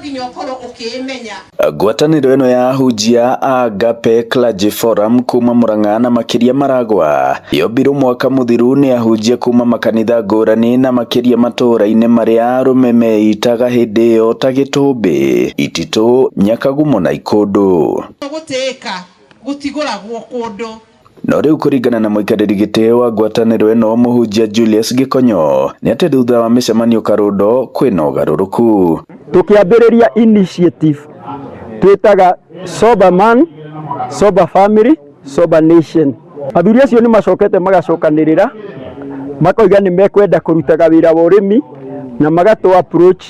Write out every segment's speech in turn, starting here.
Nginya ũkorwo ũkĩĩmenya. Ngwatanĩro ĩno ya ahunjia a Agape Clergy Forum kuma Murang'a na makĩria Maragwa yombirwo mwaka mũthiru nĩ ahunjia kuma makanitha ngũrani na makĩria matũũra-inĩ marĩa arũme meitaga hĩndĩ ĩyo ta Gĩtũmbĩ, Ititũ, Nyakagumo na Ikũndũ. Gũtĩĩka gũtigũragwo kũndũ. No rĩu kũringana na mũikarĩri gĩtĩ wa ngwatanĩro ĩno mũhunjia Julius Gĩkonyo nĩ atĩ thutha wa mĩcemanio Karũndo kwĩna ũgarũrũku. Tukiambĩrĩria initiative twĩtaga Sober Man, Sober Family, Sober Nation. Athuri acio nĩ macokete magacokanĩrĩra makoiga nĩ mekwenda kũrutaga wĩra wa ũrĩmi na magatũ approach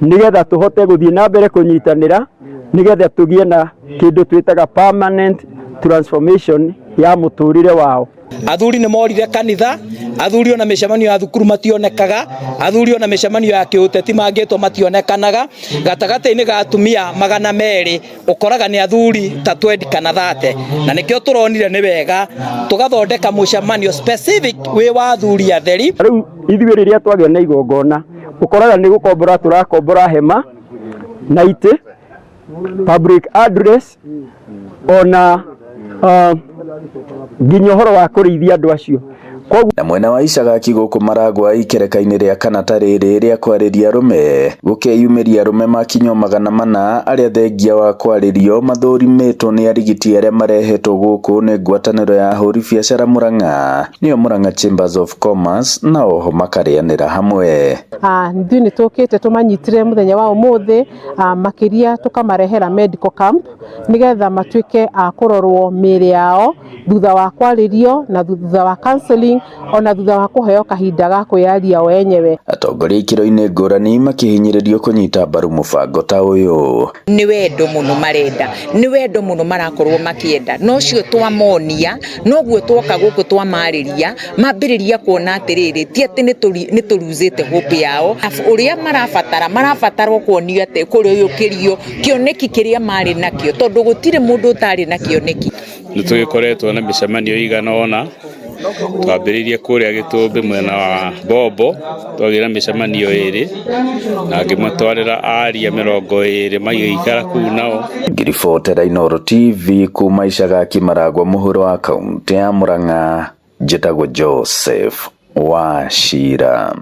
nĩgetha tũhote gũthiĩ na mbere kũnyitanĩra nĩgetha tũgĩe na kĩndũ twĩtaga permanent transformation ya mũtũrĩre wao. Athuri nĩ morire kanitha, athuri ona mĩcemanio ya thukuru mationekaga, athuri ona mĩcemanio ya kĩũteti mangĩtwo mationekanaga. Gatagatĩ-inĩ ga atumia 200 ũkoraga nĩ athuri ta 20 kana 30, na nĩkĩo tũronire nĩ wega tũgathondeka mũcemanio specific wĩ wa athuri atheri. Rĩu ithuĩ rĩrĩa twagĩa na igongona ũkoraga nĩ gũkombora tũrakombora hema na itĩ, public address, ona nginya ũhoro wa kũrĩithia andũ acio. Koguo Na mwena wa Icagaki gũkũ Maragwa ikereka-inĩ rĩa kana ta rĩrĩ rĩa kwarĩria arũme gũkeyumĩria arũme makinywo 400 arĩa thengia wa kwarĩrio mathũrimĩtwo nĩ arigiti arĩa marehetwo gũkũ nĩ ngwatanĩro ya ahũri biacara Murang'a nĩyo Murang'a Chambers of Commerce, na oho makarĩanĩra hamwe. Ithuĩ nĩ tũkĩte tũmanyitire mũthenya wa ũmũthĩ, makĩria tũkamarehera medical camp nĩgetha matuĩke a kũrorwo mĩĩrĩ yao thutha wa kwarĩrio na thutha wa counseling, ona thutha wa kũheo kahinda ga kwĩyaria o enyewe. Atongoria ikĩro-inĩ ngũrani makĩhinyĩrĩrio kũnyita mbaru mũbango ta ũyũ. Nĩ wendo mũno marenda, nĩ wendo mũno marakorwo makĩenda, no ũcio twamonia noguo twoka gũkũ twamarĩria mambĩrĩria kuona atĩrĩrĩ, ti atĩ nĩ tũruzĩte hope yao. Ũrĩa marabatara marabatara kuonio atĩ kũrĩũkĩrio kĩoneki kĩrĩa marĩ nakĩo, tondũ gũtirĩ mũndũ ũtarĩ na kĩoneki. Nĩ tũgĩkoretwo na mĩcemanio ĩigana ũna, twambĩrĩirie kũrĩa Gĩtũmbĩ mwena wa Bombo, twagĩa na mĩcemanio ĩrĩ na ngĩmatwarĩra aria 20 magĩikara kũu nao. Ngiribotera Inooro TV kuma Icagaki Maragwa mũhuro wa kaũntĩ ya Murang'a, njĩtagwo Joseph Wachira.